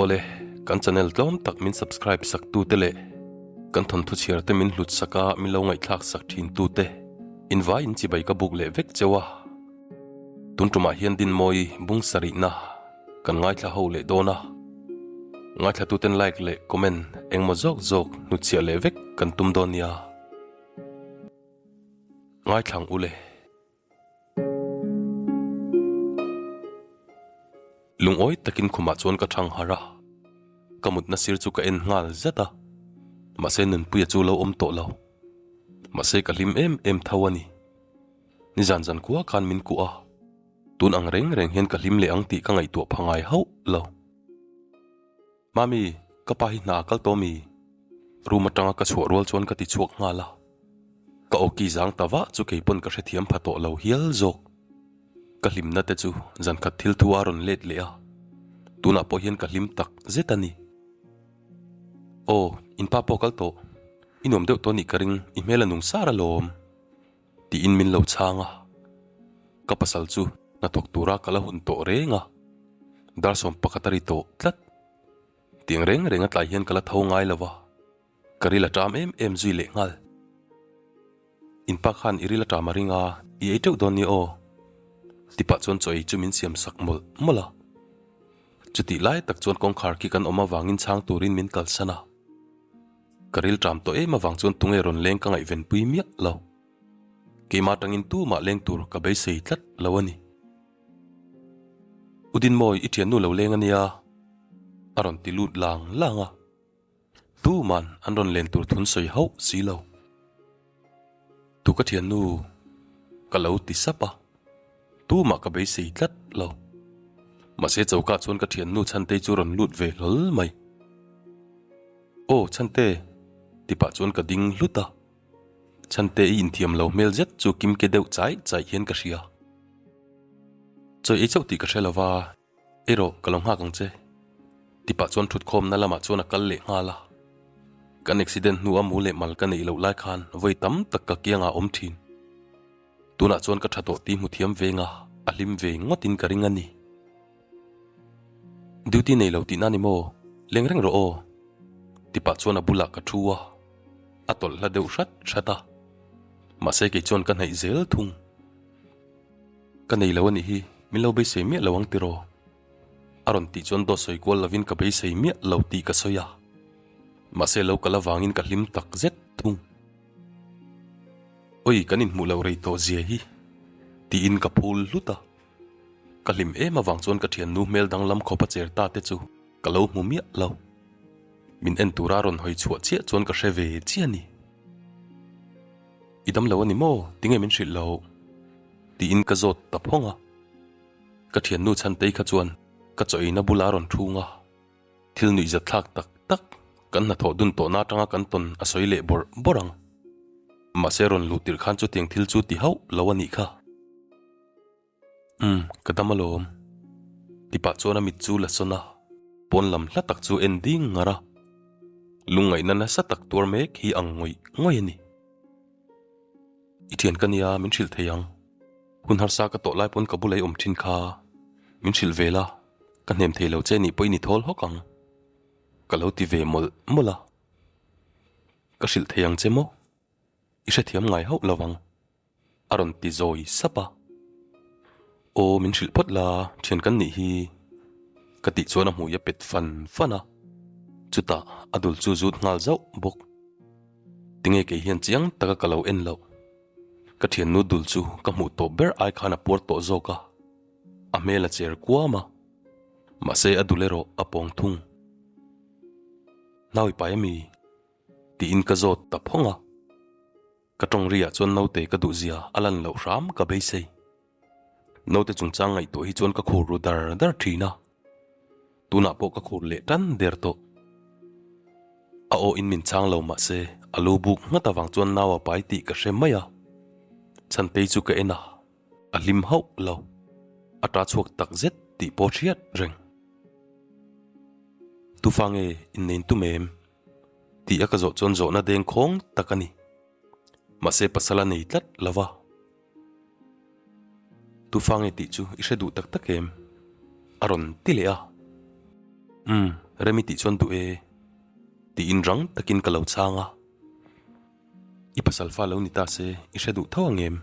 Awle, kan channel tlawm tak min subscribe sak tu te leh kan thawnthu chhiar te min hlut sak a min lo ngaihthlak sak thin tu te invai in chibai ka buk leh vek cheu a. Tun tumah hian Dinmawi bung sarihna kan ngaithla ho leh dawn a. Ngaithla tuten like leh comment engmaw zawk zawk hnutchhiah leh vek kan tum dawn nia. Ngaithlang ule. Lungawi takin khumah chuan ka thang harh a, ka mutna sir chu ka en nghal zet a, mahse Nunpuia chu lo awm tawh lo. Mahse ka hlim em em tho a ni. Nizan zan khua khan min kuah a, tun ang reng reng hian ka hlim leh ang tih ka ngaihtuah pha ngai hauh lo. Mami, ka pa hi hna a kal tawh mi? Room atanga ka chhuah rual chuan ka ti chhuak nghal a. Ka awki zang ta vah chu keipawn ka hrethiam pha tawh lo hial zawk. Ka hlimna te chu zan khat thil thu a rawn let leh a, tunah pawh hian ka hlim tak zet a ni. Aw, in pa pawh kal tawh. I nuam deuh tawh nih ka ring, i hmel a nung sar alawm. Tiin min lo chhang a, ka pasal chu hnathawk tura ka la hun tawh reng a, dar 11 a ri tawh tlat. Tiang reng reng a tlai hian ka la tho ngai lo va, ka ril a ṭam em em zui leh nghal. In pa khan i ril a ṭam a ring a, i ei teuh dawn nia aw. Tipah chuan chaw ei chu min siam sak mawlh mawlh a. Chutih lai tak chuan kawngkhar khi kan awm avangin chhang turin min kalsan a. Ka ril ṭam tawh em avang chuan tunge rawn leng ka ngaihven pui miah lo. Keimah atangin tumah leng tur ka beisei tlat lo a ni. U Dinmawi i ṭhiannu lo leng a nia, a rawn ti lut lang lang a. Tuman an rawn len tur thun sawi hauh si lo. Tu ka ṭhiannu ka lo ti sap a, tumah ka beisei tlat lo. Mahse choka chuan ka ṭhiannu Chhantei chu rawn lut ve hlawl mai. Aw Chhante, ti pah chuan ka ding hlut a. Chhante i inthiam lo hmel zet chu kim ke deuh chai chai hian ka hria. Chawi ei chauh tih ka hre lo va, ei rawh ka lo nghak ang che. Ti pah chuan thutkhawmna lamah chuan a kal leh nghal a. Kan accident hnu a mu leh mal ka neih loh lai khan vawi tam tak ka kiangah a awm thin. Tunah chuan ka tha tawh tih hmu thiam veng a, a hlim ve ngawtin ka ring a ni. Duty nei lo tihna ni maw? Leng reng rawh aw. Ti pah chuan a bulah ka thu a, a tawlh hla deuh hrat hrat a. Mahse kei chuan ka hnaih zel thung. Ka nei lo a nih hi, min lo beisei miah lo ang tiraw? A rawn tih chuan dawt sawi kual lovin ka beisei miah lo tih ka sawi a. Mahse lo kal avangin ka hlim tak zet thung. Oi kan inhmuh loh rei tawh zia hi tiin ka phul hlut a, ka hlim em avang chuan ka thiannu hmel danglam khawp a cher ta te chu ka lo hmu miah lo. Min en tura rawn hawi chhuah chiah chuan ka hre ve chiah a ni. I dam lo a ni maw? Tinge min hrilh loh? Tiin ka zawt ta phawng a. Ka thiannu Chhantei kha chuan ka chaw eina bula rawn thung a. Thil nuihzat thlak tak tak kan hnathawh dun tawhna atanga kan tawn a sawi leh bawrh bawrh ang. Mahse rawn luh tirh khan chutiang thil chu ti hauh lo a nih kha. Umm, ka dam alawm. Ti pah chuan a mit chu la sawn a, pawn lam hla tak chu en ding ngar a. Lungngaihna nasa tak tuar mek hi ang ngawih ngawih a ni. I thian ka nia, min hrilh thei ang. Hun harsa ka tawh lai pawn ka bula i awm thin kha. Min hrilh ve la, ka hnem thei lo che nih pawh i ni thawl hawk ang. Ka lo ti ve mawlh mawlh a. Ka hrilh thei ang che maw? I hrethiam ngai hauh lo vang. A rawn ti zawi sap a. Aw, min hrilh phawt la, thian kan nih hi. Ka tih chuan a hmui a pet fan fan a. Chutah a dul chu zut nghal zauh bawk. Tinge kei hian chiang taka ka lo en loh. Ka thiannu dul chu ka hmuh tawp ber ai khan a puar tawh zawk a, a hmel a cher kuam a, mahse a dul erawh a pawng thung. Nau i pai ami? Tiin ka zawt ta phawng a. Ka tawng riah chuan naute ka duh zia a lan loh hram ka beisei. Naute chungchang ngaihtuah hi chuan ka khur ru dar dar thin a, tunah pawh ka khur leh tan der tawh. A aw in min chhang lo mahse a lu buk nghat avang chuan nau a pai tih ka hre mai a, Chhantei chu ka en a, a hlim hauh lo, a ta chhuak tak zet tih pawh hriat reng. Tufa nge innein tum em? Tih a ka zawh chuan zawhna deng khawng tak a ni. Mahse pasal a nei tlat lo va. Tufa nge tih chu i hre duh tak tak em? A rawn ti leh a. Umm, Rem i tih chuan duh e, tiin rang takin ka lo chhang a. I pasal fa lo ni ta se i hre duh tho ang em?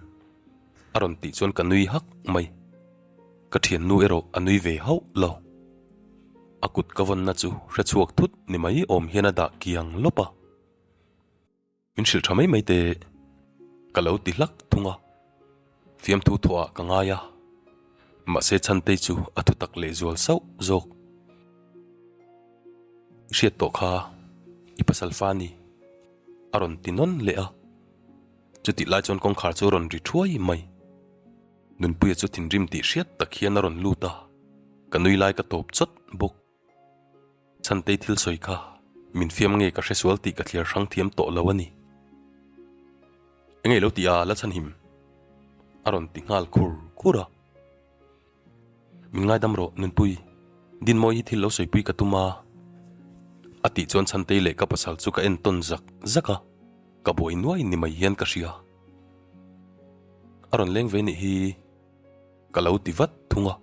A rawn tih chuan ka nui hak mai. Ka thiannu erawh a nui ve hauh lo. A kut ka vawnna chu hre chhuak thut ni mai awm hian a dah kiang lawp a. Min hrilh tha mai mai teh, ka lo ti hlak thung a. Fiamthu thawhah ka ngai a, mahse Chhantei chu a thu tak lehzual sauh zawk. I hriat tawh kha i pasal fa ni, a rawn ti nawn leh a. Chutih lai chuan kawngkhar chu a rawn ri thuai mai. Nunpuia chu thinrim tih hriat tak hian a rawn lut a, ka nui lai ka tawp chawt bawk. Chhantei thil sawi kha min fiam nge ka hresual tih ka thliar hrang thiam tawh lo a ni. Engei lo tih a la chhanhim? A rawn ti nghal khur khur a. Min ngaidam rawh Nunpui, Dinmawi hi thil lo sawipui ka tum a. A tih chuan Chhantei leh ka pasal chu ka entawn zak zak a, ka buai nuai ni mai hian ka hria. A rawn leng ve nih hi ka lo ti vat thung a.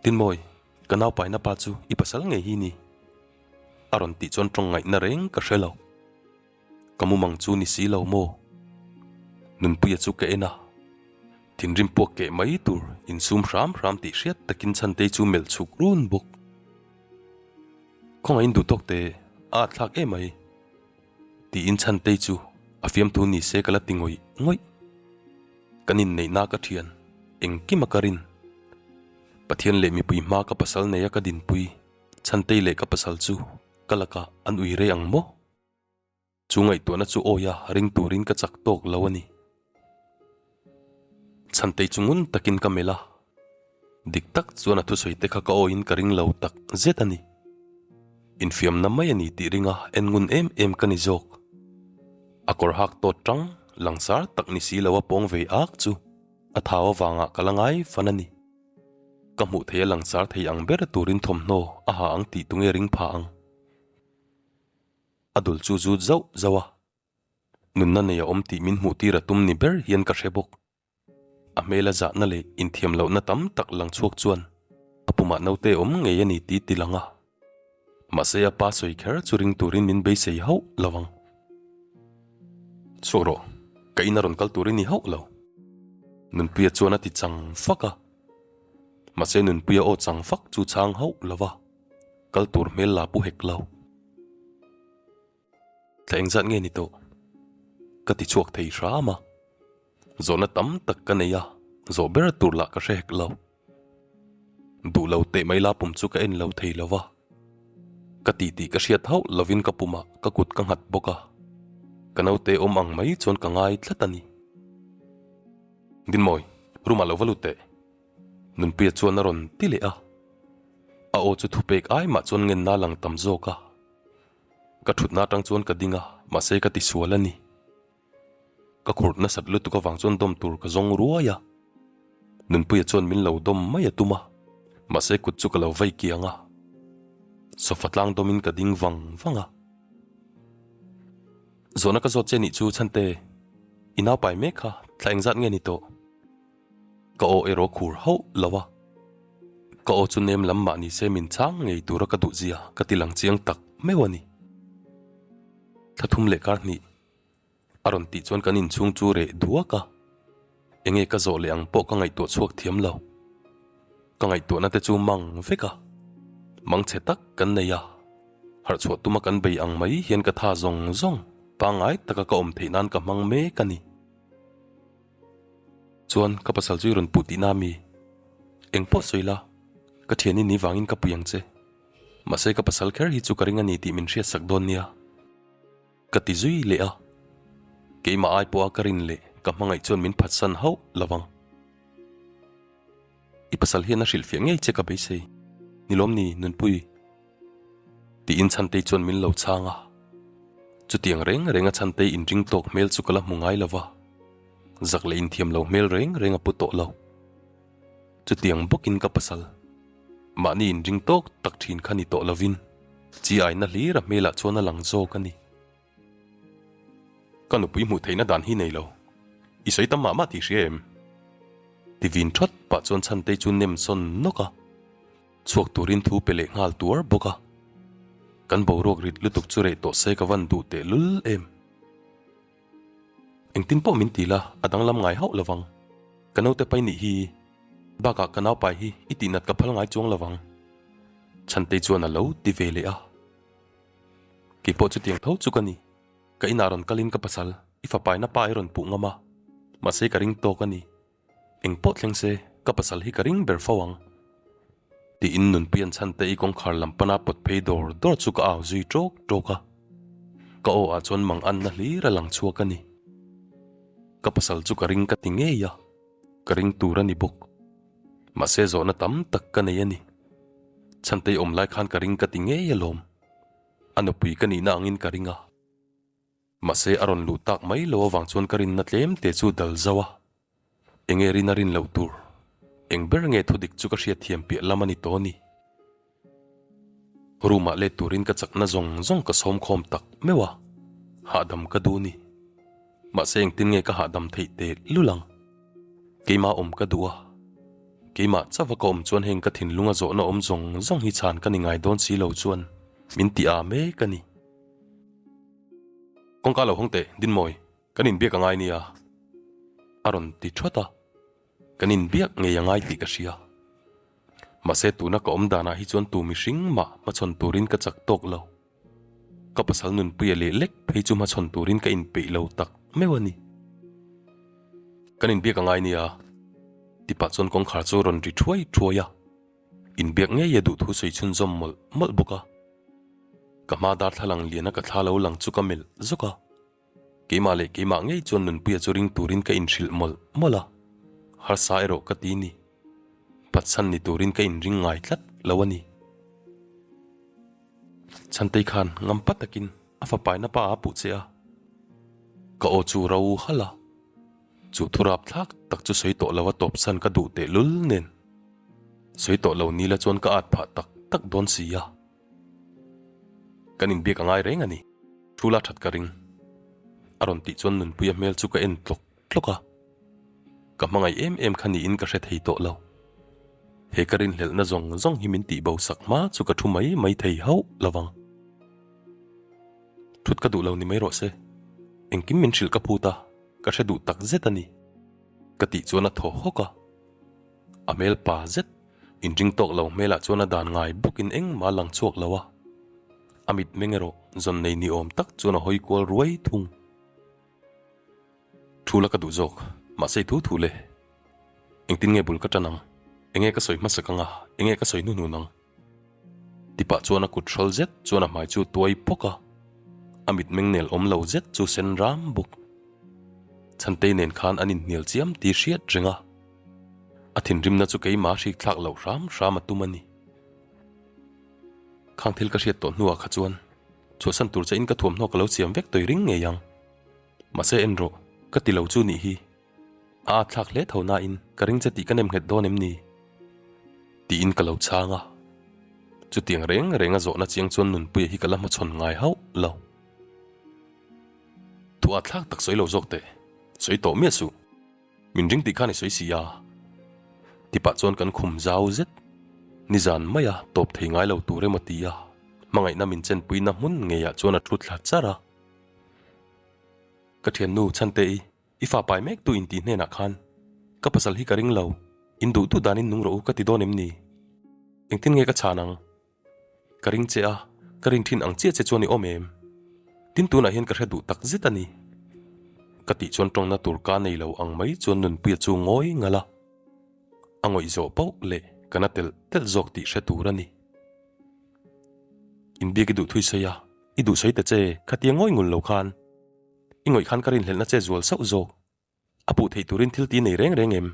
Tinmawi, ka naupaina pa chu i pasal ngei hi ni? A rawn tih chuan tawng ngaihna reng ka hre lo. Ka mumang chu ni si lo maw? Nunpuia chu ka en a, thinrim puak keh mai tur insum hram hram tih hriat takin Chhantei chu melh chhuk run bawk. Khawngaihin duhtawk teh a atthlak emai. Tiin Chhantei chu a fiamthu ni se ka la ti ngawih ngawih. Kan inneihna ka thian, engkima ka rin. Pathian leh mipui hma ka pasal neia ka dinpui, Chhantei leh ka pasal chu ka lakah an ui rei ang maw? Chu ngaihtuahna chu awi a ring turin ka chak tawk lo a ni. Chhantei chu ngun takin ka melh a, dik tak chuan a thusawi te kha ka awiin ka ring lo tak zet a ni. Infiamna mai a ni tih ringa en ngun em em ka ni zawk. A kawr hak tawt tang langsar tak ni si lo a pawng ve ak chu a thau avangah ka la ngai fan a ni. Ka hmuh theih a langsar thei ang ber turin thawmhnaw a ha ang tih tunge ring pha ang. A dul chu zut zauh zauh a, nunna nei a awm tih min hmuh tir a tum ni ber hian ka hre bawk. A hmela zahna leh inthiam lohna tam tak lang chhuak chuan a pumah naute awm ngei a ni tih ti lang a. Mahse a pa sawi kher chu ring turin min beisei hauh lo ang. Chhuak rawh, ka in a rawn kal tur i ni hauh lo. Nunpuia chuan a ti chang fak a. Mahse Nunpuia aw chang fak chu chhang hauh lo va, kal tur hmel la pu hek lo. Thla engzat nge ni tawh? Ka ti chhuak thei hram a. Zawhna tam tak ka nei a, zawh ber tur lah ka hre hek lo. Duh lo teh mai la pum chu ka en lo thei lo va. Ka tih tih ka hriat hauh lovin ka pumah ka kut ka nghat bawk a. Ka naute awm ang mai chuan ka ngai tlat a ni. Dinmawi, room ah lo va lut teh. Nunpuia chuan a rawn ti leh a. A aw chu thupek ai mah chuan ngenna lang tam zawk a. Ka thutna atang chuan ka ding a, mahse ka tisual a ni. Ka khurh nasat lutuk avang chuan dawm tur ka zawng ruai a. Nunpuia chuan min lo dawm mai a tum a, mahse kut chu ka lo vai kiang a. Sofa tlang dawmin ka ding vang vang a. Zawhna ka zawt che nih chu Chhante, i naupai mek kha thla engzat nge ni tawh? Ka aw erawh khur hauh lo a, ka aw chu nem lam mah ni se min chhang ngei tura ka duh zia ka ti lang chiang tak meuh a ni. Thla thum leh kar hnih a rawn tih chuan kan inchhung chu reh duak a, enge ka zawh leh ang pawh ka ngaihtuah chhuak thiam lo. Ka ngaihtuahna te chu mang vek a, mang chhe tak kan nei a, harhchhuah tuma kan bei ang mai hian ka tha zawng zawng pangngai taka ka awm theih nan ka hmang mek a ni. Chuan ka pasal chu i rawn puh tihna ami? Eng pawh sawi la, ka thian i ni vangin ka pui ang che. Mahse ka pasal kher hi chu ka ring a ni tih min hriatsak dawn nia. Ka ti zui leh a, keimah ai pawha ka rin leh ka hmangaih chuan min phatsan hauh lo vang. I pasal hian a hrilhfiah ngei che ka beisei, ni lawm ni Nunpui? Tiin Chhantei chuan min lo chhang a. Chutiang reng reng a Chhantei inring tawk hmel chu ka la hmu ngai lo va, zak leh inthiam lo hmel reng reng a pu tawh lo. Chutiang bawkin ka pasal, mahni inring tawk tak thin kha ni tawh lovin, chi aina hlir a hmelah chuan a lang zawk a ni. Ka nupui hmuh theihna dan hi nei lo, i sawi tam mah mah tih hria em? Ti vin thawt pah chuan Chhantei chu nem sawn nawk a. Chhuak turin thu pe leh nghal tuar bawk a. Kan boruak rit lutuk chu reh tawh se ka van duh teh lul em. Engtin pawh min ti la, a danglam ngai hauh lovang. Ka naute pai nih hi, bakah ka naupai hi i tihnat ka phal ngai chuang lovang. Chhantei chuan a lo ti ve leh a. Keipawh chutiang tho chu ka ni. Ka inah rawn kalin ka pasal, i fapaina pa i rawn puh ngam a, mahse ka ring tawk a ni. Eng pawh thleng se, ka pasal hi ka ring ber fo ang. Tiin Nunpuia'n chhante i kawngkhar lam pana pawt phei dawr dawr chu ka au zui ṭawk ṭawk a. Ka aw ah chuan mang anna hlir a lang chhuak a ni. Ka pasal chu ka ring ka ti ngei a, ka ring tur a ni bawk. Mahse zawhna tam tak ka nei a ni. Chhantei awm lai khan ka ring ka ti ngei alawm. A nupui ka nihna angin ka ring a. Mahse a rawn luh tak mai lo avang chuan ka rinna tlem te chu dal zauh a. Enge rin a rin loh tur? Eng ber nge thudik chu ka hriatthiam piah lam a ni tawh ni? Room ah let turin ka chakna zawng zawng ka sawm khawm tak meuh a, hahdam ka duh ni. Mahse engtin nge ka hahdam theih teh lul ang? Keimah awm ka duh a, keimah chauha ka awm chuan heng ka thinlunga zawhna awm zawng zawng hi chhan ka ni ngai dawn si lo chuan min ti â mek a ni. Kawngka lo hawng teh, Dinmawi, kan inbiak a ngai nia, a rawn ti thawt a. Kan inbiak ngei a ngai tih ka hria. Mahse tuna ka awm danah hi chuan tu mihring mah hmachhawn turin ka chak tawk lo. Ka pasal nunpuia leh lek phei chu hmachhawn turin ka inpeih lo tak meuh a ni. Kan inbiak a ngai nia, ti pah chuan kawngkhar chu a rawn ri thuai thuai a. Inbiak ngei a duh thu sawi chhunzawm mawlh mawlh bawk a. Ka hma darthlalang liana ka thla lo lang chu ka melh zawk a. Keimah leh keimah ngei chuan Nunpuia chu ring turin ka inhrilh mawlh mawlh a, harsa erawh ka ti ni. Patsan ni turin ka inring ngai tlat lo a ni. Chhantei khan ngampa takin a fapaina pa a puh che a, ka aw chu ro halh a, chu thu rapthlak tak chu sawi tawh lo a tawpsan ka duh tehlul nen sawi tawh lo nila chuan ka at phah tak tak dawn si a. Kan inbiak a ngai reng a ni. Thu la that ka ring. A rawn tih chuan Nunpuia hmel chu ka en tlawk tlawk a. Ka hmangaih em em kha niin ka hre thei tawh lo. He ka rinhlelhna zawng zawng hi min tihbo sak hma chu ka thu mai mai thei hauh lo vang. Thut ka duh lo ni mai rawh se. Engkim min hrilh ka phut a, ka hre duh tak zet a ni. Ka tih chuan a thaw hawk a. A hmel pa zet. Inring tawk lo hmelah chuan a dan ngai bawkin engmah a lang chhuak lo a, a mit meng erawh zawn nei ni awm tak chuan a hawi kual ruai thung. Thu la ka duh zawk, mahse i thu thu le. Engtin nge bul ka tan ang? Enge ka sawi hmasak anga, enge ka sawi hnuhnun ang? Tipah chuan a kut hrawl zet chuan a hmai chu tuai pawk a, a mit meng nel awm lo zet chu sen ram bawk. Chhantei nen khan an inhnial chiam tih hriat reng a. A thinrimna chu keimah hrik thlak loh hram hram a tum a ni. Khang thil ka hriat tawh hnuah kha chuan chhuahsan tur che in ka thuamhnaw ka lo siam vek tawih ring ngei ang. Mahse en rawh, ka ti lo chu nih hi. A at thlak hle tho nain ka ring che tih ka nem nghet dawn em ni? Tiin ka lo chhang a. Chutiang reng reng a zawhna chiang chuan Nunpuia hi ka la hmachhawn ngai hauh lo. Thu at thlak tak sawi lo zawk teh, sawi tawh miah suh. Min ring tih khan i sawi si a. Tipah chuan kan khum zau zet. Nizan maia tawp thei ngai lo tur emaw ti a, hmangaihna min chenpuina hmun ngeiah chuan a thu thla char a. Ka thiannu Chhante-i, i fa pai mek tu intih hnenah khan ka pasal hi ka ring lo, in duh duh danin nung rawh u ka ti dawn em ni? Engtin nge ka chhan ang? Ka ring che a, ka rin thin ang chiah che chuan i awm em? Tin tunah hian ka hre duh tak zet a ni. Ka tih chuan tawngna tur ka nei lo ang mai chuan Nunpuia chu ngawi ngal a. A ngawih zawh pauh leh ka na telh telh zawk tih hre tur a ni. Inbiak i duh thui sawi a, i duh sawi ta che, khatia ngawi ngul lo khan. I ngawih khan ka rinhlelhna che zual sauh zawk. A puh theih turin thil ti nei reng reng em?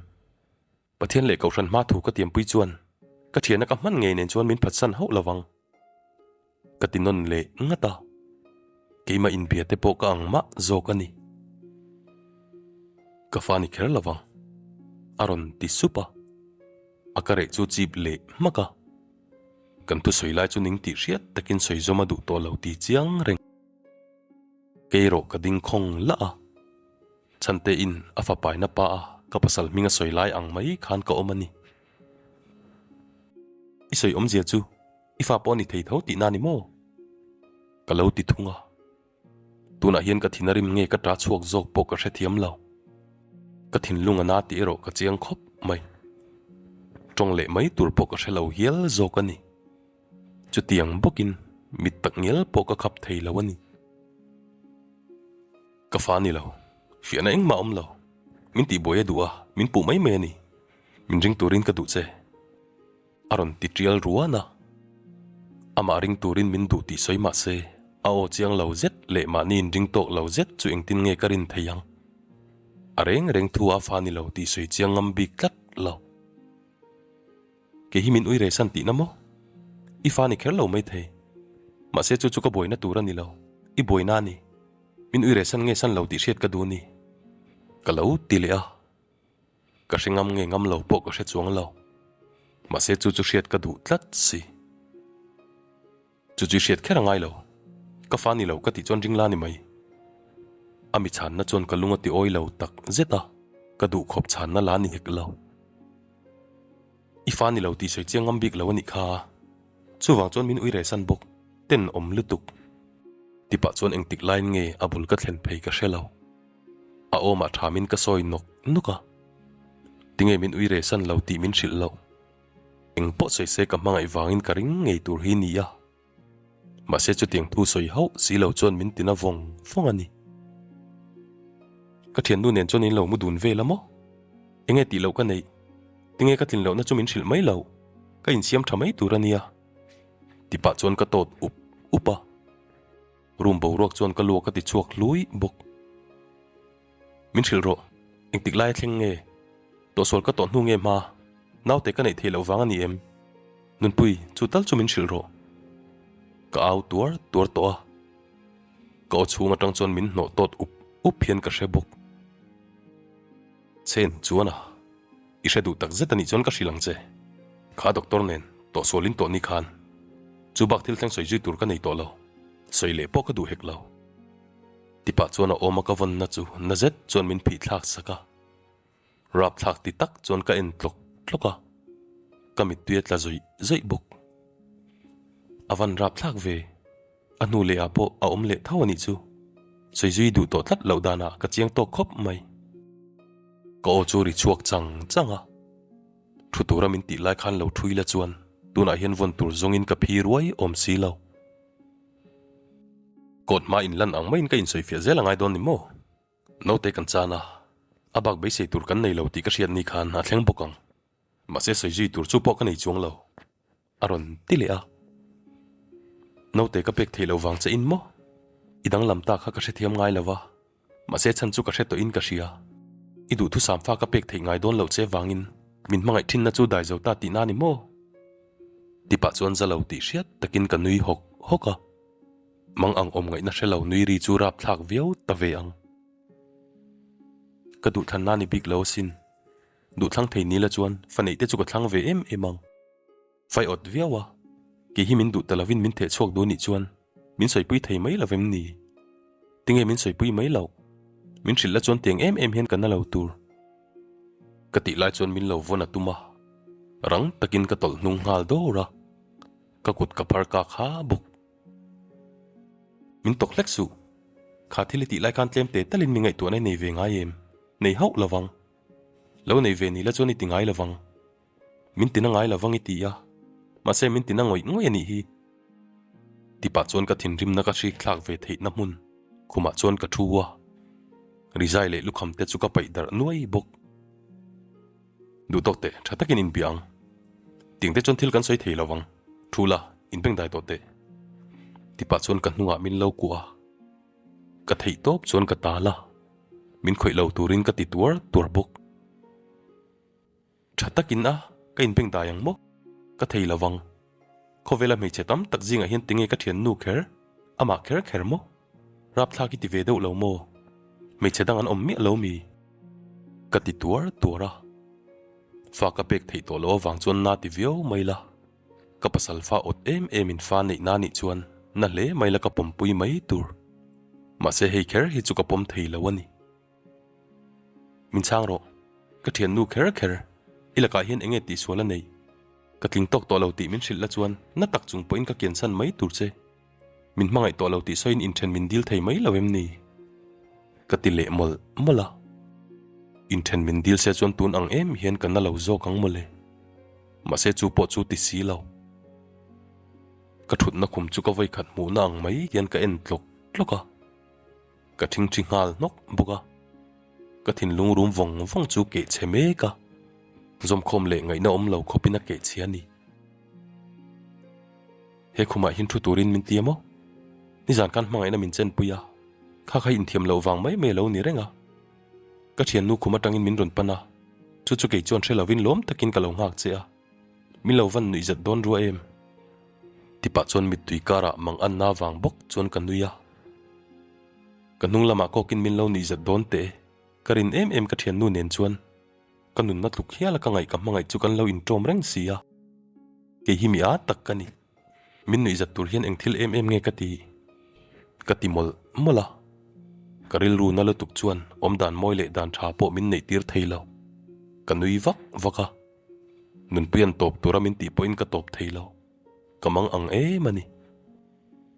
Pathian leh Kohhran hma thu ka tiampui chuan ka thiana ka hman ngei nen chuan min phatsan hauh lo vang. Ka ti nawn leh ngat a, keimah inbia te pawh ka ang mah zawk a ni. Ka fa ni kher lo vang, a rawn ti sup a, a ka reh chu chip leh hmak a. Kan thusawi lai chu ning tih hriat takin sawi zawm a duh tawh lo ti chiang reng. Kei erawh ka ding khawng lah a. Chhante in a fapaina pa a ka pasal hming a sawi lai ang mai khan ka awm a ni. I sawi awmzia chu i fa pawh a ni thei tho tihna a ni maw? Ka lo ti thung a. Tunah hian ka thin a rim nge ka ta chhuak zawk pawh ka hrethiam lo. Ka thinlung a na tih erawh ka chiang khawp mai. Tawng leh mai tur pawh ka hre lo hial zawk a ni. Chutiang bawkin mit tak ngial pawh ka khap thei lo a ni. Ka fa ni lo, fiahna engmah awm lo. Min tihbuai a duh a, min puh mai mai a ni. Min ring turin ka duh che. A rawn ti tial ruan a. Amah ring turin min duh tih sawi mah se, a aw chiang lo zet leh mahni inring tawk lo zet chu engtin nge ka rin thei ang? A reng reng thu a fa ni lo tih sawi chiang ngam bik tlat lo. Kei hi min ui resan tihna maw? I fa ni kher lo mai thei. Mahse chu chu ka buaina tur a ni lo. I buaina a ni. Min ui resan nge san lo tih hriat ka duh a ni. Ka lo ti leh a. Ka hre ngam nge ngam lo pawh ka hre chuang lo. Mahse chu chu hriat ka duh tlat si. Chu chu i hriat kher a ngai lo. Ka fa ni lo ka tih chuan ring la ni mai. A mi chhanna chuan ka lung a ti awi lo tak zet a, ka duh khawp chhanna la ni hek lo. I fa ni lo tih sawi chiang ngam bik lo a nih kha. Chuvang chuan min ui rehsan bawk, ten awm lutuk. Tipah chuan engtik laiin nge a bul ka thlen phei ka hre lo. A awmah thamin ka sawi nawk nawk a, tinge min ui rehsan lo tih min hrilh loh. Eng pawh sawi se ka hmangaih vangin ka ring ngei tur hi ni a. Mahse chutiang thu sawi hauh si lo chuan min tina vawng vawng a ni. Ka thiannu nen chuan in lo mu dun vel a maw? Enge tih loh ka neih? Tinge ka tlin lohna chu min hrilh mai loh? Ka insiam tha mai tur a nia. Tipah chuan ka tawt up up a. Room boruak chuan ka luak a ti chhuak hlui bawk. Min hrilh rawh, engtik lai a thleng nge? Tawhsual ka tawh hnu nge hma? Naute ka neih theih loh vang a ni em? Nunpui, chu tal chu min hrilh rawh. Ka au tuar tuar tawh a. Ka aw chhung atang chuan min hnawh tawt up up hian ka hre bawk. Chen chuan a, i hre duh tak zet a nih chuan ka hrilh ang che. Kha doctor nen tawhsualin tawh ni khan chu bak thil thleng sawi zui tur ka nei tawh lo, sawi leh pawh ka duh hek lo. Tipah chuan a awm a ka vawnna chu na zet chuan min phih thlak sak a, rap thlak ti tak chuan ka en tlawk tlawk a, ka mittui a tla zawih zawih bawk. A van rap thlak ve, a hnu leh ah pawh a awm leh tho a nih chu, sawi zui duh tawh tlat loh danah ka chiang tawk khawp mai. Ka aw chu ri chhuak chang chang a, thu tura min tih lai khan lo thui la chuan tunah hian vawn tur zawngin ka phi ruai awm si lo. Court hma inlan ang maiin ka insawifiah zel a ngai dawn ni maw? Naute kan chan a, a bak beisei tur kan nei lo tih ka hriat ni khan a thleng bawk ang. Mahse sawi zui tur chu pawh ka nei chuang lo. A rawn ti leh a. Naute ka pek theih loh vang che in maw? I danglam ta kha ka hrethiam ngai lo va, mahse chhan chu ka hre tawhin ka hria. I duhthusam fa ka pek theih ngai dawn loh che vangin min hmangaih thinna chu dai zo ta tihna ni maw? Tipah chuan za lo tih hriat takin ka nui hawk hawk a, mang ang awm ngaihna hre lo nui ri chu rap thlak viau ta ve ang. Ka duhthlanna ni bik lo asin, duhthlang thei ni la chuan fa neih te chu ka thlang ve em em ang. Fai awt viau a, kei hi min duh ta lovin min theh chhuak duh nih chuan min sawipui thei mai lovem ni? Tinge min sawipui mai loh? Min hrilh la chuan tiang em em hian ka na lo tur. Ka tih lai chuan min lo vawn a tum a, rang takin ka tawlh hnung nghal dawr a, ka kut ka phar kak ha bawk. Min tawk hlek suh, kha thil i tih lai khan tlem te talin mi ngaihtuahna i nei ve ngai em? Nei hauh lovang. Lo nei ve ni la chuan i ti ngai lovang. Min tina ngai lovang i ti a, mahse min tina ngawih ngawih a nih hi. Tipah chuan ka thinrimna ka hrik thlak ve theihna hmun khumah chuan ka thu a, rizai leh lukham te chu ka paih darh nuai bawk. Duh tawk teh, tha takin inbia ang. Tiang te chuan thil kan sawi thei lovang, thu la, inbengdai tawh teh. Tipah chuan ka hnungah min lo kuah a, ka theih tawp chuan ka tal a, min khawih lo turin ka ti tuar tuar bawk. Tha takin a, ka inbeng dai ang maw? Ka thei lo vang. Khawvela hmeichhe tam tak zingah hian tinge ka thiannu kher? Amah kher kher maw? Rapthlak i ti ve deuh lo maw? Hmeichhe dang an awm miah lo mi? Ka ti tuar tuar a. Fa ka pek theih tawh loh avang chuan na ti viau mai la. Ka pasal fa awt em em in fa neih na nih chuan na hle mai la ka pawmpui mai tur. Mahse hei kher hi chu ka pawm thei lo a ni. Min chhang rawh, ka thiannu kher kher, i lakah hian enge tihsual a nei? Ka tling tawk tawh lo tih min hrilh la chuan na tak chung pawhin ka kiansan mai tur che. Min hmangaih tawh lo tih sawiin inthen min dil thei mai lo em ni? Ka ti leh mawlh mawlh a. Inthen min dil se chuan tun ang em hian ka na lo zawk ang mawle. Mahse chu pawh chu ti si lo. Ka thutna khum chu ka vawikhat hmuhna ang mai hian ka en tlawk tlawk a. Ka thingthi nghal hnawk bawk a. Ka thinlung rum vawng vawng chu keh chhe mek a. Zawmkhawm leh ngaihna awm lo khawpin a keh chhe a ni. He khumah hian thu turin min ti a maw? Nizan khan hmangaihna min chenpui a, kha kha inthiam loh vang mai mai a lo ni reng a. Ka thiannu khum atangin min rawn pan a, chu chu kei chuan hre lovin lawm takin ka lo nghak che a, min lo van nuih zat dawn rua em? Tipah chuan mittui karah mang anna vang bawk chuan ka nui a. Ka hnung lamah kawkin min lo nuih zat dawn teh, ka rin em em ka thiannu nen chuan. Ka nunna tluk hial a ka ngaih ka hmangaih chu kan lo inṭawm reng si a, kei hi mi â tak ka ni. Min nuihzat tur hian eng thil em em nge ka ti? Ka ti mawlh mawlh a. Ka rilru na lutuk chuan awmdan mawi leh dan ṭha pawh min neihtir thei lo. Ka nui vak vak a. Nunpuia'n tawp tura min tih pawhin ka tawp thei lo. Ka mang ang em a ni.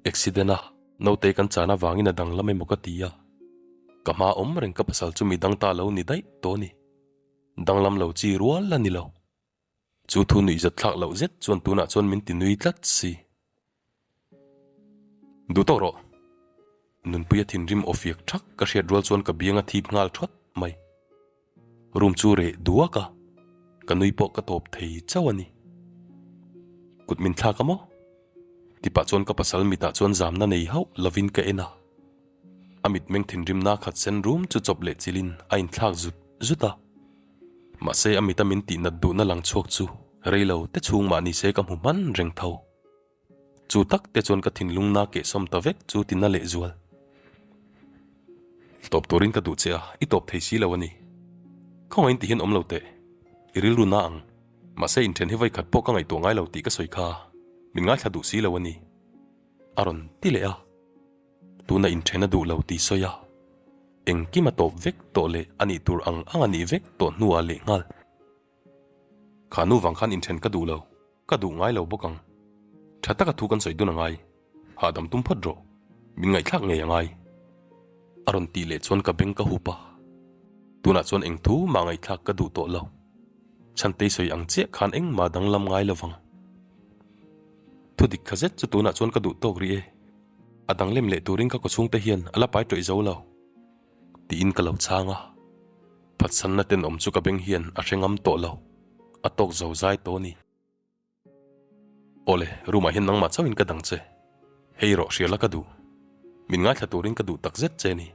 Accident a naute kan chan avangin a danglam emaw ka ti a. Ka hma awm reng ka pasal chu mi dang ta lo ni daih tawh a ni. Danglam lo chi rual a ni lo. Chu thu nuihzat thlak loh zet chuan tunah chuan min ti nui tlat si. Duh tawk rawh. Nunpuia thinrim aw fiak thak ka hriat rual chuan ka biang a thip nghal thawt mai. Room chu reh duak a, ka nui pawh ka tawp thei chauh a ni. Kut min thlak a maw? Tipah chuan ka pasal mitah chuan zamna nei hauh lovin ka en a. A mitmeng thinrimna khat sen rum chu chawp leh chilin a inthlak zut zut a. Mahse a mita min tihnat duhna lang chhuak chu rei lo te chhung mah nise ka hmu hman reng tho. Chu tak te chuan ka thinlungna kehsawm ta vek chu tina lehzual. Tawp turin ka duh che a, i tawp thei si lo a ni. Khawngaih in ti hian awm lo teh. I rilru na ang. Mahse inthen hi vawikhat pawh ka ngaihtuah ngai lo tih ka sawi kha. Min ngaithla duh si lo a ni. A rawn ti leh a. Tuna inthen a duh lo tih sawi a. Engkim a tawp vek tawh leh a nih tur ang ang a nih vek tawh hnuah lehnghal. Kha nu vang khan inthen ka duh lo, ka duh ngai lo bawk ang. Tha taka thu kan sawi dun a ngai, hahdam tum phawt rawh, min ngaihthlak ngei a ngai. A rawn tih leh chuan ka beng ka hup a, tunah chuan eng thu mah ngaihthlak ka duh tawh lo. Chhantei sawi ang chiah khan engmah danglam ngai lo vang. Thu dik kha zet chu tunah chuan ka duh tawk rih e, a danglem leh turin ka kawchhungte hian a la pai tawih zo lo. Tiin ka lo chhang a, phatsanna tenawm chu ka beng hian a hre ngam tawh lo, a tawk zo zai tawh a ni. Awle, room ah hian nangmah chauhin ka dang che, hei rawh hria la ka duh, min ngaithla turin ka duh tak zet che ni.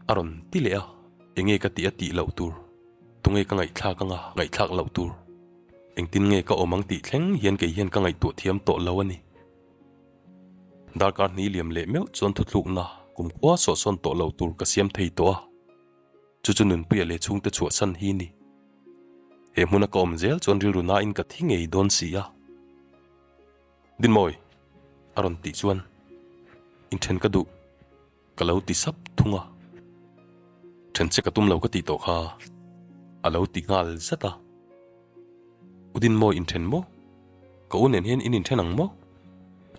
A rawn ti leh a, enge ka tih a tih loh tur, tunge ka ngaihthlak anga ngaihthlak loh tur, engtin nge ka awm ang tih thleng hian kei hian ka ngaihtuah thiam tawh lo a ni. Darkar hnih liam leh meuh chuan thuthlukna kumkhua sawhsawn tawh lo tur ka siam thei tawh a, chu chu Nunpuia leh chhungte chhuahsan hi ni. He hmuna ka awm zel chuan rilru nain ka thi ngei dawn si a. Dinmawi! a rawn tih chuan inthen ka duh ka lo ti sap thung a. Then che ka tum lo ka tih tawh kha a lo ti nghal zat a. U Dinmawi inthen maw? Ka u nen hian in inthen ang maw?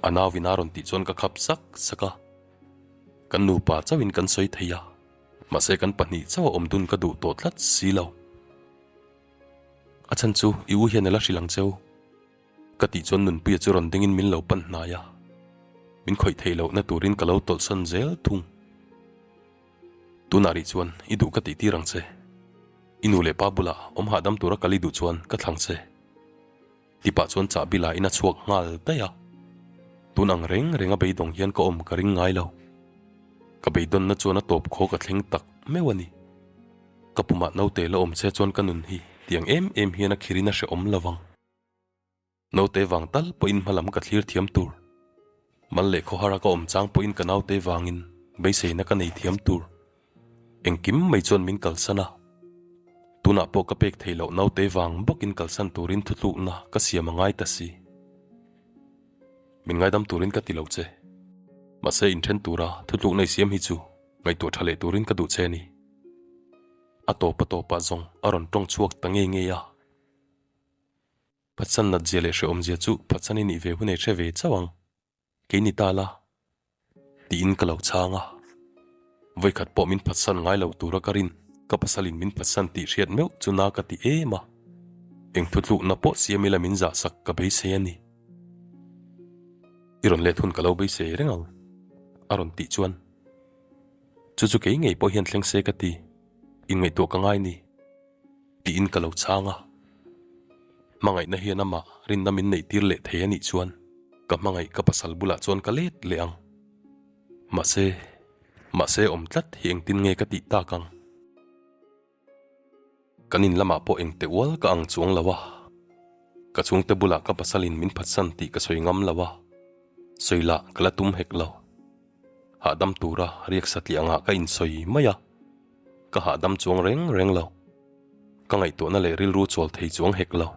A nauin a rawn tih chuan ka khap sak sak a. Kan nupa chauhin kan sawi thei a, mahse kan pahnih chauh a awm dun ka duh tawh tlat si lo. A chhan chu i u hian a la hrilh ang cheu. Ka tih chuan Nunpuia chu rawn dingin min lo pan hnai a, min khawih theih lohna turin ka lo tawlhsawn zel thung. Tunah rih chuan i duh ka tih tir ang che. I nu leh pa bulah awm hahdam tura kal i duh chuan ka thlang che. Tipah chuan chahbi la in a chhuak nghal daih a. Tun ang reng reng a beidawng hian ka awm ka ring ngai lo. Ka beidawnna chuan a tawp khaw ka thleng tak meuh a ni. Ka pumah naute la awm che chuan ka nun hi tiang em em hian a khirin a hrehawm lo vang. Naute vang tal pawhin hmalam ka thlir thiam tur. Mal leh khawhara ka awm chang pawhin ka naute vangin beiseina ka nei thiam tur. Engkim mai chuan min kalsan a. Tunah pawh ka pek theih loh naute vang bawkin kalsan turin thutlukna ka siam a ngai ta si. Min ngaidam turin ka ti lo che. Mahse inthen tura thutlukna i siam hi chu ngaihtuah tha leh turin ka duh che a ni. A tawp a tawpah zawng a rawn tawng chhuak ta ngei ngei a. Phatsan nat zia leh hrehawm zia chu phatsan i nih ve hun ei hre ve chauh ang. Kei ni ta la. Tiin ka lo chhang a. Vawikhat pawh min phatsan ngai lo tura ka rin, ka pasalin min phatsan tih hriat meuh chu na ka ti em a. Eng thutlukna pawh siam ila min zahsak ka beisei a ni. I rawn let hun ka lo beisei reng ang, a rawn tih chuan. Chu chu kei ngei pawh hian thleng se ka ti, inngaihtuah ka ngai ni. Tiin ka lo chhang a. Hmangaihna hian amah rinna min neih tir leh thei a nih chuan ka hmangaih ka pasal bulah chuan ka let leh ang. Mahse, mahse awm tlat hi engtin nge ka tih tak ang? Kan in lamah pawh engte ual ka ang chuang lo a. Ka chhungte bulah ka pasalin min phatsan tih ka sawi ngam lo a, sawi lah ka la tum hek lo. Hahdam tura riak satliah angah ka insawi mai a, ka hahdam chuang reng reng lo. Ka ngaihtuahna leh rilru chawl thei chuang hek lo.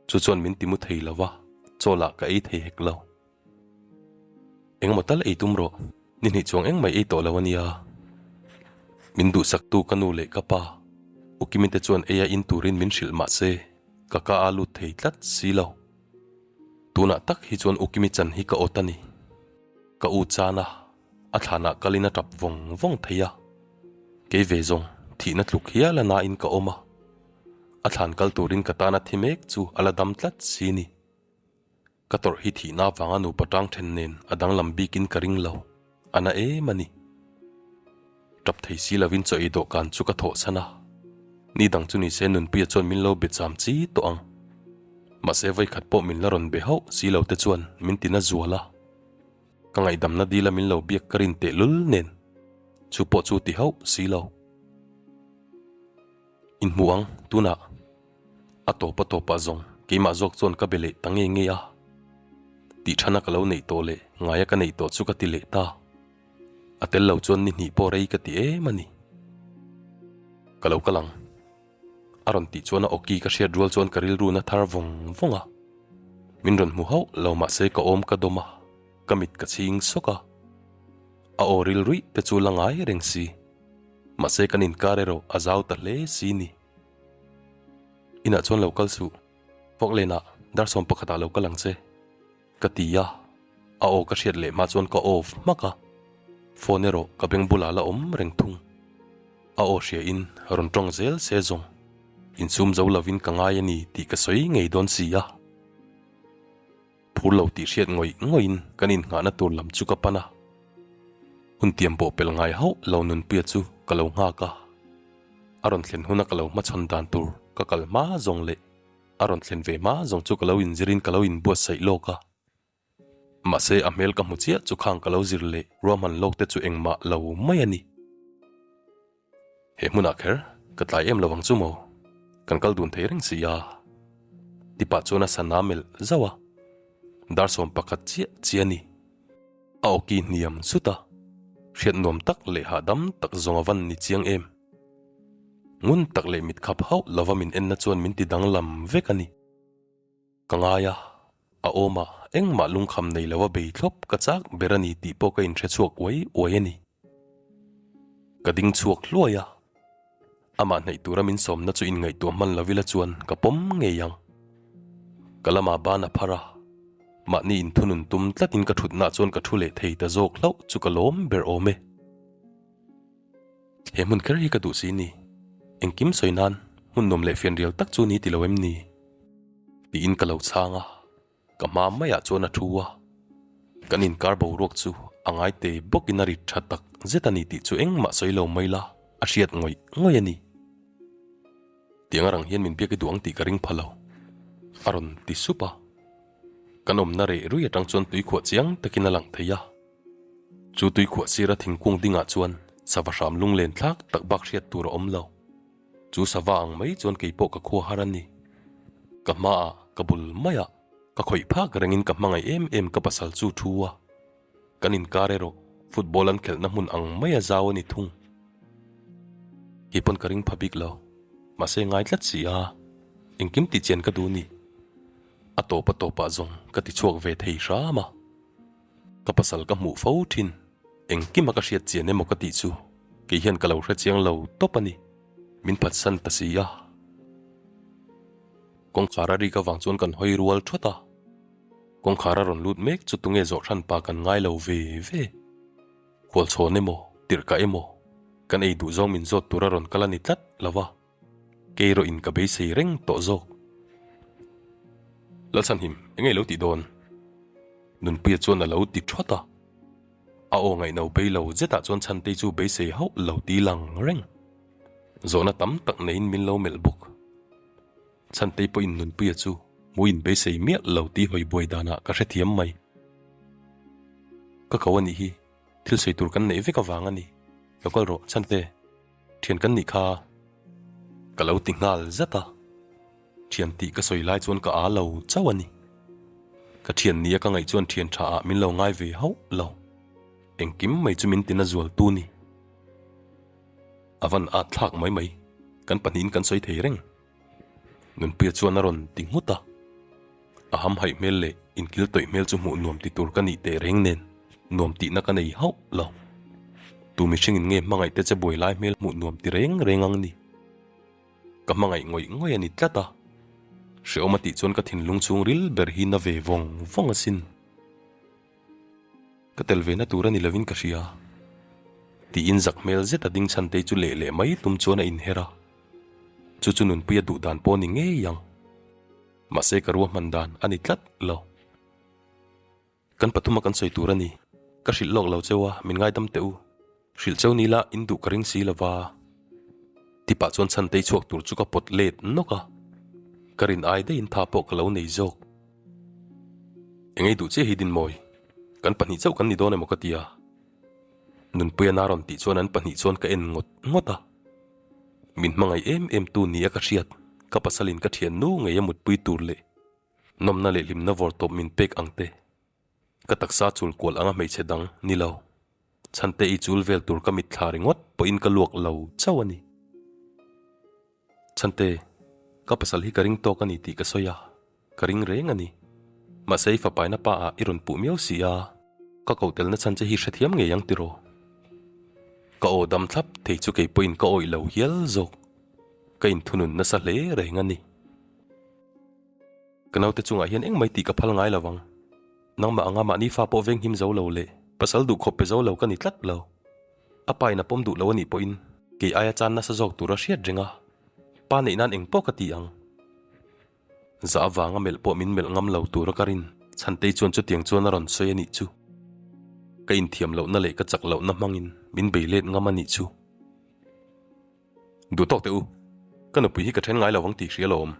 Chu chuan min ti mu thei lo va, chaw lah ka ei thei hek lo. Engemaw tal ei tum rawh, ni hnih chuang engmah ei tawh lo a nia. Min duhsaktu ka nu leh ka pa, Ukimi te chuan eia in turin min hrilh mah se, ka ka a lut thei tlat si lo. Tunah tak hi chuan Ukimi chan hi ka awt a ni. Ka u chan a, a thlanah kalin a tap vawng vawng thei a. Kei ve zawng, thihna tluk hial a nain ka awm a. A thlan kal turin ka tan a thi mek chu a la dam tlat si ni. Ka tawrh hi thihna avanga nupa tang then nen a danglam bikin ka ring lo, a na em a ni. Tap thei si lovin chaw ei dawhkan chu ka thawhchhan a, ni dang chu nise Nunpuia chuan min lo be cham chi tawh ang. Mahse vawikhat pawh min la rawn be hauh si lo te chuan min ti na zual a. Ka ngaihdamna dila min lo biak ka rin tehlul nen chu pawh chu ti hauh si lo. Inhmu ang, tunah. A tawp a tawpah zawng keimah zawk chuan ka be leh ta nge nge a. Tih thana ka lo neih tawh leh ngaia ka neih tawh chu ka ti leh ta. A tel lo chuan ni hnih pawh rei ka ti em a ni. Ka lo kal ang. A rawn tih chuan a awki ka hriat rual chuan ka rilru na thar vawng vawng a. Min rawn hmu hauh lo mahse ka awm ka dawm a, ka mit ka chhing sawk a. A aw rilruih te chu la ngai reng si. Mahse kan inkar erawh a zau ta hle si ni. Inah chuan lo kal suh, Fawklenah dar 11 ah lo kal ang che, ka ti a, a aw ka hriat leh hma chuan ka off hmak a, phone erawh ka beng bulah la awm reng thung. A aw hria in rawn tawng zel se zawng, insum zo lovin ka ngai a ni tih ka sawi ngei dawn si a. Phur lo tih hriat ngawih ngawihin kan innghahna tur lam chu ka pan a. Hun tiam pawh pel ngai hauh lo Nunpuia chu ka lo nghak a. A rawn thlen huna ka lo hmachhawn dan tur ka kal hma zawng leh a rawn thlen ve hma zawng chu ka lo inzirin ka lo inbuatsaih lawk a. Mahse a hmel ka hmu chiah chu khang ka lo zir leh ruahman lawk te chu engmah lo mai a ni. He hmunah kher ka tlai em lo ang chu maw? Kan kal dun thei reng si a. Tipah chuan a sana melh zauh a, dar 11 chiah chiah a ni. A awki hniam zut a, hriat nuam tak leh hahdam tak zawng a van ni chiang em. Ngun tak leh mit khap hauh lova min enna chuan min ti danglam vek a ni. Ka ngai a, a awm a, engmah lungkham nei lova bei thlawp ka chak ber a ni tih pawh ka inhre chhuak uai uai a ni. Ka ding chhuak hluai a, amah hnaih tura min sawmna chu inngaihtuah hman lo ila chuan ka pawm ngei ang. Ka lamah ban a phar a, mahni inthunun tum tlatin ka thutnaah chuan ka thu leh thei ta zawk hlauh chu ka lawm ber awm e. He hmun kher hi ka duh si ni. Engkim sawi nan hmun nuam leh fianrial tak chu ni ti lo em ni? Tiin ka lo chhang a, ka hma maiah chuan a thu a. Kan inkar boruak chu a ngai te bawkin a rit tha tak zet a ni tih chu engmah sawi lo mai la a hriat ngawih ngawih a ni. Tiang arang hian min biak i duh ang tih ka ring pha lo, a rawn ti sup a. Kan awmna reh rui atang chuan tuikhuah chiang takin a lang thei a. Chu tuikhuah sira thingkung dingah chuan sava hram lunglen thlak tak bak hriat tur a awm lo. Chu sava ang mai chuan kei pawh ka khua har a ni. Ka hmaah, ka bul maiah, ka khawih phak rengin ka hmangaih em em ka pasal chu thu a. Kan inkar erawh football an khelhna hmun ang maia zau a ni thung. Kei pawn ka ring pha bik lo. Mahse ngai tlat si a, engkim tih chian ka duh ni. A tawp a tawpah zawng ka ti chhuak ve thei hram a. Ka pasal ka hmuh fo thin, engkima ka hriat chian emaw ka tih chu kei hian ka lo hre chiang lo tawp a ni, min phatsan ta si a. Kawngkhar a rik avang chuan kan hawi rual thawt a. Kawngkhar a rawn lut mek chu tunge zawh hran pa kan ngai lo ve ve. Khualchhawn emaw, tirhkah emaw, kan ei duh zawng min zawt tur a rawn kal a ni tlat lo va. Kei erawh in ka beisei reng tawh zawk. Lalchhanhim, enge i lo tih dawn? Nunpuia chuan a lo ti thawt a. A aw ngaihno bei lo zetah chuan Chhantei chu beisei hauh lo ti lang reng. Zawhna tam tak neiin min lo melh bawk. Chhantei pawhin Nunpuia chu hmuh in beisei miah lo tih hawi buai danah ka hrethiam mai. Ka ko a nih hi, thil sawi tur kan neih vek avang a ni. Lo kal rawh Chhante, thian kan nih kha. Ka lo ti nghal zat a. Thian tih ka sawi lai chuan ka aa lo chauh a ni. Ka thian nia ka ngaih chuan thian tha ah min lo ngai ve hauh lo. Engkim mai chu min tina zual tu ni. A van at thlak mai mai, kan pahnihin kan sawi thei reng. Nunpuia chuan a rawn ti nghut a. A hamhaih hmel leh inkil tawih hmel chu hmuh nuam ti tur ka nih teh reng nen nuam tihna ka nei hauh lo. Tu mihringin nge hmangaih te che buai lai hmel hmuh nuam ti reng reng ang ni. Ka hmangaih ngawih ngawih a ni tlat a, hrehawm a tih chuan ka thinlung chhung ril ber hi na ve vawng vawng asin. Ka tel ve na tur a ni lovin ka hria. Tiin zak hmel zet a ding chhantei chu leh leh mai tum chuan a inher a. Chu chu nunpuia duh dan pawh a ni ngei ang. Mahse ka ruahman dan a ni tlat lo. Kan pathuma kan sawi tur a ni. Ka hrilh lawk lo cheu a, min ngaidam teh u. Hrilh cheu ni la, in duh ka ring si lo va. Tipah chuan chhantei chhuak tur chu ka pawt let nawk a. Ka rin ai daihin tha pawh ka lo nei zawk. Engei duh chiah hi Dinmawi, kan pahnih chauh kan ni dawn emaw ka ti a. Nunpuia na rawn tih chuan an pahnih chuan ka en ngawt ngawt a. Min hmangaih em em tu nia ka hriat, ka pasalin ka thiannu ngei a mutpui tur leh Nawmna leh hlimna vawr tawp min pek ang te. Ka taksa chul kual anga hmeichhe dang ni lo. Chhante i chul vel tur ka mitthla ringawt pawhin ka luak lo chauh a ni. Chhante, ka pasal hi ka ring tawk a ni tih ka sawi a, ka ring reng a ni. Mahse i fapaina pa ah i rawn puh miau si a, ka koh telna chhan che hi hrethiam ngei ang tiraw? Ka aw dam thlap thei chu kei pawhin ka awih lo hial zawk. Ka inthunun nasa hle reng a ni. Ka naute chungah hian engmai tih ka phal ngai lo vang. Nangmah anga mahni fa pawh venghim zo lo leh pasal duhkhawp pe zo lo ka ni tlat lo. A pa in a pawm duh lo a nih pawhin kei aia chan nasa zawk tur a hriat reng a, pa neih nan eng pawh ka ti ang. Za avanga melh pawh min melh ngam lo tura ka rin Chhantei chuan chutiang chuan a rawn sawi a nih chu. Ka inthiam lohna leh ka chak lohna hmangin min bei let ngam a nih chu. Duh tawk teh u, ka nupui hi ka then ngai lo vang tih hria lawm.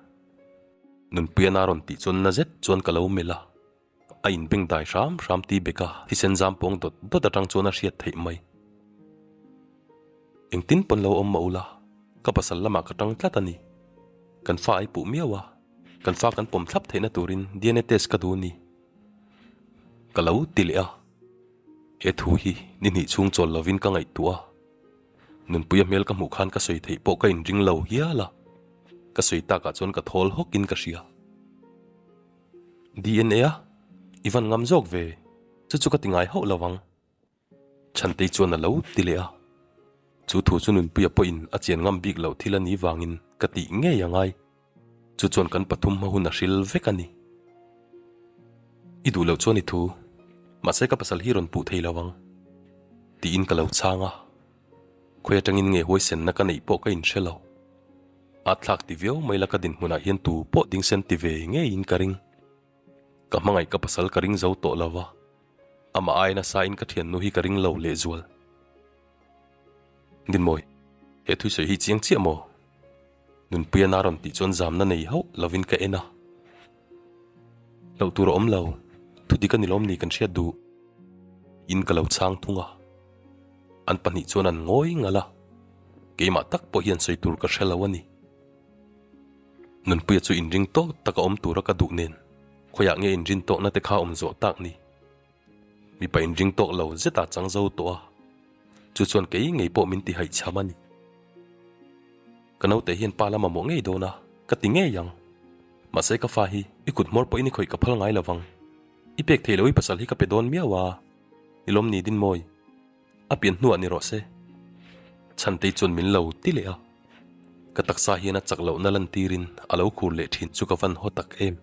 Nunpuia na rawn tih chuan na zet chuan ka lo melh a, a inbeng dai hram hram ti bek a, thisen zam pawng dawt dawt atang chuan a hriat theih mai. Engtin pawn lo awm mah ula, ka pasal lamah ka tang tlat a ni. Kan fa ai puh miau a, kan fa kan pawm thlap theihna turin DNA test ka duh a ni. Ka lo ti leh a, he thu hi ni hnih chhung chawl lovin ka ngaihtuah a. Nunpuia hmel ka hmuh khan ka sawi theih pawh ka inring lo hial a, ka sawi takah chuan ka thawl hawkin ka hria. DNA a? I van ngam zawk ve, chu chu ka ti ngai hauh lo ang. Chhantei chuan a lo ti leh a, chu thu chu Nunpuia pawhin a chian ngam bik loh thil a nih vangin ka tih ngei a ngai. Chu chuan kan pathum hma hun a hril vek a ni. I duh loh chuan i thu, mahse ka pasal hi rawn puh thei lo ang, tiin ka lo chhang a. Khawi atangin nge huaisenna ka neih pawh ka inhre lo. At thlak ti viau mai la ka dinhmunah hian tu pawh dingsen ti ve ngeiin ka ring. Ka hmangaih ka pasal ka ring zo tawh lo va, amah aia nasa in ka thiannu hi ka ring lo lehzual. Dinmawi, he thusawi hi chiang chiah maw? Nunpuia na rawn tih chuan zamna nei hauh lovin ka en a. Hlauh tur a awm lo, thudik a ni lawm ni kan hriat duh. In ka lo chhang thung a. An pahnih chuan an ngawi ngal a, keimah tak pawh hian sawi tur ka hre lo a ni. Nunpuia chu inring tawk taka awm tura ka duh nen, khawiah nge inrin tawkna te kha awm zawh tak ni? Mipa inring tawk lo zetah chang zo tawh a, chu chuan kei ngei pawh min ti haihchham a ni. Ka naute hian pa la mamawh ngei dawn a, ka ti ngei ang. Mahse ka fa hi i kut hmawr pawhin i khawih ka phal ngai lo vang. I pek theih loh i pasal hi ka pe dawn miau a, i lawm ni Dinmawi? A pian hnuah ni rawh se. Chhantei chuan min lo ti leh a. Ka taksa hian a chak lohna lantirin a lo khur leh thin chu ka van haw tak em.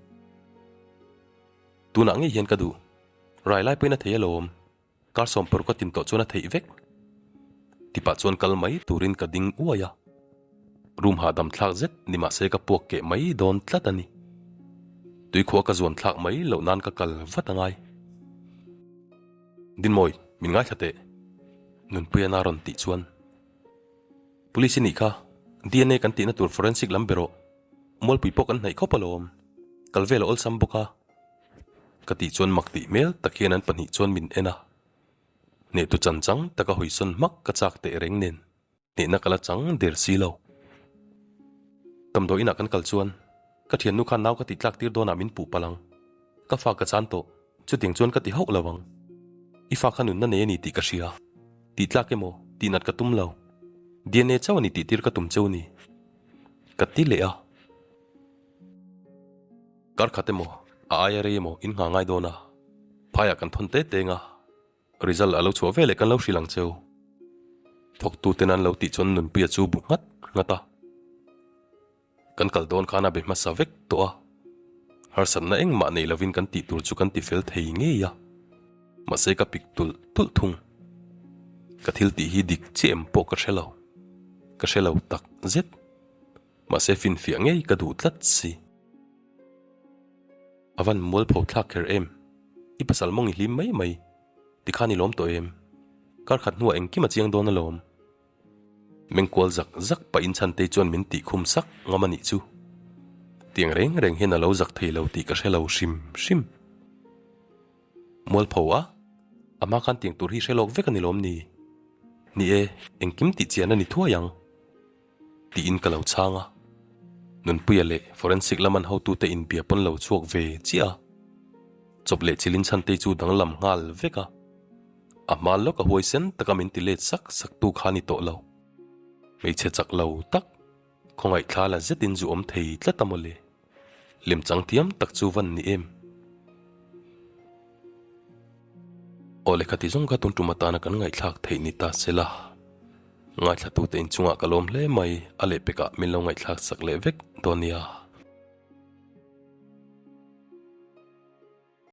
Tunah ngei hian ka duh. Rai lai pawhin a thei alawm. Kar sawmpawr ka tin tawh chuan a theih vek. Tipah chuan kal mai turin ka ding uai a. Room hahdam thlak zet ni mahse ka puak keh mai dawn tlat a ni. Tuikhuah ka zuan thlak mai loh nan ka kal vat a ngai. Dinmawi, min ngaithla teh. Nunpuia na rawn tih chuan. Police i nih kha, DNA kan tihna tur forensic lam be rawh. Mualpui pawh kan hnaih khawp alawm. Kal vel a awlsam bawk a. Ka tih chuan mak tih hmel tak hian an pahnih chuan min en a. Hnehtu chan chang taka hawisawn hmak ka chak teh reng nen hnehna ka la chang der si lo. Damdawi inah kan kal chuan ka thiannu khan nau ka tih tlak tir dawnah min puh palh ang. Ka fa ka chan tawh, chutiang chuan ka ti hauh lo ang. I fa kha nunna nei a ni tih ka hria. Tih tlak emaw tih nat ka tum lo. DNA chauh a ni tih tir ka tum cheu ni. Ka ti leh a. Kar khat emaw, a aia rei emaw in nghah ngai dawn a, phaiah kan thawn te teng a, result a lo chhuah veleh kan lo hrilh ang cheu. Thawktuten an lo tih chuan Nunpuia chu bu nghat nghat a. Kan kal dawn khan a be hmasa vek tawh a, harsatna engmah nei lovin kan tih tur chu kan ti fel thei ngei a, mahse ka pik tulh tulh thung. Ka thil tih hi dik chiah em pawh ka hre lo, ka hre lo tak zet. Mahse finfiah ngei ka duh tlat si. A van mualpho thlak kher em? I pasal mawng i hlim mai mai. Tikhan i lawm tawh em? Kar khat hnuah engkim a chiang dawn alawm. Mengkual zak zak pahin Chhantei chuan min tih khum sak ngam a nih chu. Tiang reng reng hian a lo zak thei lo tih ka hre lo hrim hrim. Mualpho a? A hma khan tiang tur hi hre lawk vek a ni lawm ni? Ni e, engkim tih chian a ni thuai ang. Tiin ka lo chhang a. Nunpuia leh forensic laman hotute inbia pawn lo chhuak ve chiah a. Chawp leh chilin chhantei chu danglam nghal vek a. A hma lawk a huaisen taka min ti let sak sak tu kha ni tawh lo. Hmeichhe chak lo tak, khawngaih thla la zetin zu awm thei tlat a mawle. Lemchang thiam tak chu van ni em? Aw lehkha ti zawng kha tun tum atana kan ngaihthlak theih ni ta se la. Ngaithlatute inchungah ka lawm hle mai, a lehpekah min lo ngaihthlak sak leh vek dawn nia.